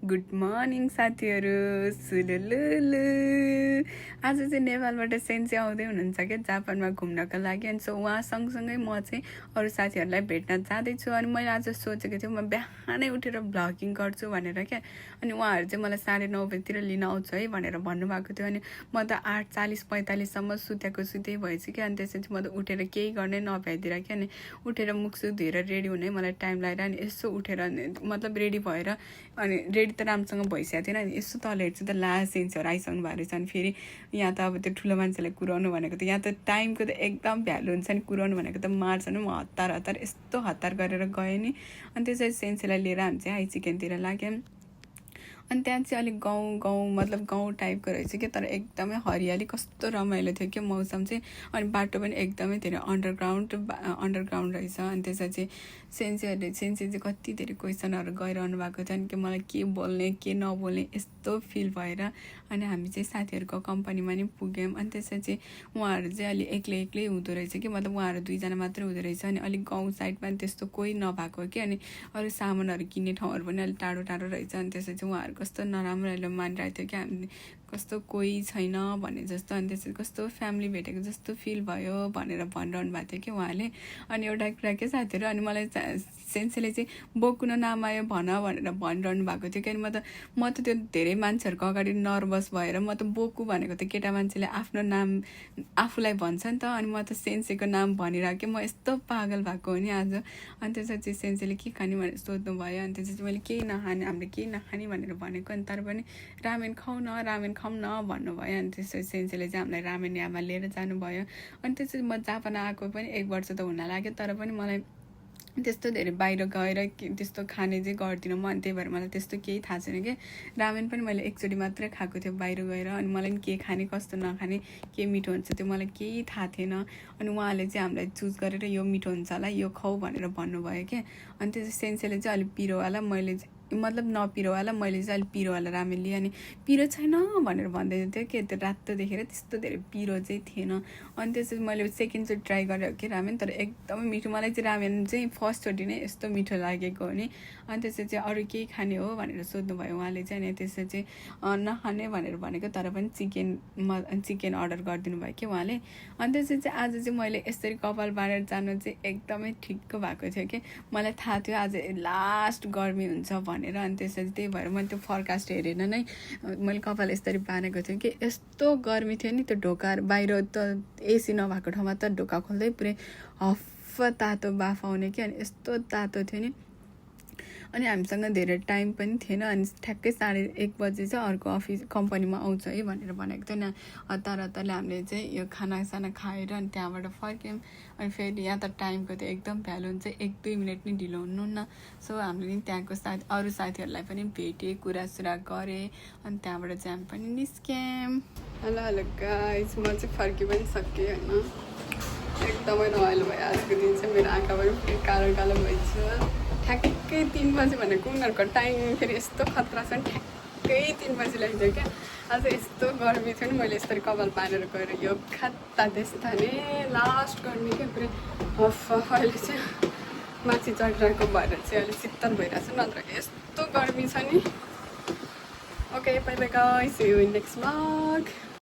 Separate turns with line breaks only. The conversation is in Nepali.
गुड मर्निङ साथीहरू सुलुलुलु। आज चाहिँ नेपालबाट सेन्से आउँदै हुनुहुन्छ क्या जापानमा घुम्नको लागि। अनि सो उहाँ सँगसँगै म चाहिँ अरू साथीहरूलाई भेट्न जाँदैछु। अनि मैले आज सोचेको थिएँ म बिहानै उठेर भ्लगिङ गर्छु भनेर क्या। अनि उहाँहरू चाहिँ मलाई 9:30 बजीतिर लिन आउँछु है भनेर भन्नुभएको थियो। अनि म त 8:40-45सम्म सुतेकै भएछु क्या। अनि त्यसपछि म त उठेर केही गर्नै नभ्याइदिएर क्या। अनि उठेर मुखसुख धोएर रेडी हुनै मलाई टाइम लागेर अनि यसो उठेर मतलब रेडी भएर अनि रेडी त राम्रोसँग भइसकेको थिएन। अनि यसो तल हेर्छु त सेन्सहरू आइसक्नु भएको रहेछ। अनि फेरि यहाँ त अब त्यो ठुलो मान्छेलाई कुराउनु भनेको त यहाँ त टाइमको त एकदम भ्यालु हुन्छ नि। कुराउनु भनेको त मार्छ नि। म हतार यस्तो हतार गरेर गएँ नि। अनि त्यसरी सेन्सेलाई लिएर हामी चाहिँ आइचिकेनतिर लाग्यौँ। अनि त्यहाँ चाहिँ अलिक गाउँ मतलब गाउँ टाइपको रहेछ क्या। तर एकदमै हरियाली कस्तो रमाइलो थियो क्या मौसम चाहिँ। अनि बाटो पनि एकदमै धेरै अन्डरग्राउन्ड रहेछ। अनि त्यसपछि सेन्से चाहिँ कति धेरै क्वेसनहरू गइरहनु भएको थियो। अनि मलाई के बोल्ने के नबोल्ने यस्तो फिल भएर अनि हामी चाहिँ साथीहरूको कम्पनीमा नि पुग्यौँ। अनि त्यसपछि उहाँहरू चाहिँ अलि एक्लै हुँदो रहेछ कि मतलब उहाँहरू 2जना मात्रै हुँदो रहेछ। अनि अलिक गाउँ साइडमा त्यस्तो कोही नभएको कि। अनि अरू सामानहरू किन्ने ठाउँहरू पनि अलिक टाढो रहेछ। अनि त्यसपछि उहाँहरू कस्तो नराम्रो मानिरहेको थियो कि हामी कस्तो कोही छैन भन्ने जस्तो। अनि त्यसपछि कस्तो फ्यामिली भेटेको जस्तो फिल भयो भनेर भनिरहनु भएको थियो कि उहाँले। अनि एउटा कुरा के साथीहरू अनि मलाई सेन्सेले चाहिँ बोकुन नआयो भनेर भनिरहनु भएको थियो कि। अनि म त त्यो धेरै मान्छेहरूको अगाडि नर्भस भएर म त बोकु भनेको त केटा मान्छेले आफ्नो नाम आफूलाई भन्छ नि त। अनि म त सेन्सेको नाम भनिरहेको म यस्तो पागल भएको हो नि आज। अनि त्यसपछि सेन्सेले के खाने भनेर सोध्नु भयो। अनि त्यसपछि मैले केही नखाने हामीले केही नखाने भनेर भनेको। अनि तर पनि रामेन खाउँ न भन्नुभयो। अनि त्यसपछि सेन्सेले चाहिँ हामीलाई रामेन यामा लिएर जानुभयो। अनि त्यसपछि म जापान आएको पनि 1 वर्ष त हुन लाग्यो। तर पनि मलाई त्यस्तो धेरै बाहिर गएर त्यस्तो खाने चाहिँ गर्दिनँ म। अनि त्यही भएर मलाई त्यस्तो केही थाहा छैन कि। रामेन पनि मैले एकचोटि मात्रै खाएको थियो बाहिर गएर। अनि मलाई पनि के खाने कस्तो नखाने के मिठो हुन्छ त्यो मलाई केही थाहा थिएन। अनि उहाँले चाहिँ हामीलाई चुज गरेर यो मिठो हुन्छ होला यो खाऊ भनेर भन्नुभयो क्या। अनि त्यसपछि सेन्सेले चाहिँ अलिक पिरोवाला मैले मतलब नपिरोवाला मैले चाहिँ अलिक पिरोवाला रामेन लिएँ। अनि पिरो छैन भनेर भन्दै थियो कि त्यो रातो देखेर त्यस्तो धेरै पिरो चाहिँ थिएन। अनि त्यसपछि मैले सेकेन्डचोटि ट्राई गरेको कि रामेन तर एकदमै मिठो। मलाई चाहिँ रामेन चाहिँ फर्स्टचोटि नै यस्तो मिठो लागेको हो नि। अनि त्यसपछि अरू केही खाने हो भनेर सोध्नुभयो उहाँले चाहिँ। अनि त्यसपछि नखाने भनेर भनेको तर पनि चिकन अर्डर गरिदिनु भयो कि उहाँले। अनि त्यसपछि आज चाहिँ मैले यसरी कपाल बाँडेर जानु चाहिँ एकदमै ठिक्क भएको थियो कि। मलाई थाहा थियो आज लास्ट गर्मी हुन्छ भनेर। अनि त्यसपछि त्यही भएर मैले त्यो फरकास्ट हेरेर नै मैले कपाल यसरी बाँधेको थिएँ कि यस्तो गर्मी थियो नि। त्यो ढोका बाहिर त एसी नभएको ठाउँमा त ढोका खोल्दै पुरै हफ्फ तातो बाफ आउने कि। अनि यस्तो तातो थियो नि। अनि हामीसँग धेरै टाइम पनि थिएन। अनि ठ्याक्कै 1:30 बजी चाहिँ अर्को कम्पनीमा आउँछ है भनेर भनेको थियो नि। हतारले हामीले चाहिँ यो खानासाना खाएर अनि त्यहाँबाट फर्क्यौँ। अनि फेरि यहाँ त टाइमको त एकदम भ्यालु हुन्छ 1-2 मिनट नि ढिलो हुनु न। सो हामीले त्यहाँको अरू साथीहरूलाई पनि भेटेँ कुरासुरा गरेँ। अनि त्यहाँबाट चाहिँ हामी पनि निस्क्यौँ। हेलो गाइस म चाहिँ फर्कि पनि सकेँ होइन। एकदमै रमाइलो भयो आजको दिन चाहिँ। मेरो आँखा पनि कालो भइसक्यो। ठ्याक्कै 3 बजी भनेको उनीहरूको टाइम फेरि यस्तो खतरा छ नि। ठ्याक्कै 3 बजी लाग्थ्यो क्या। आज यस्तो गर्मी थियो नि। मैले यसरी कपाल बाँधेर गएर यो खाता त्यस्ता नि लास्ट गर्मी क्या पुरै हफ्फ। अहिले चाहिँ माथि चढिरहेको भएर चाहिँ अलिक शीतल भइरहेको छ नत्र यस्तो गर्मी छ नि। Okay bye bye guys see you in next vlog.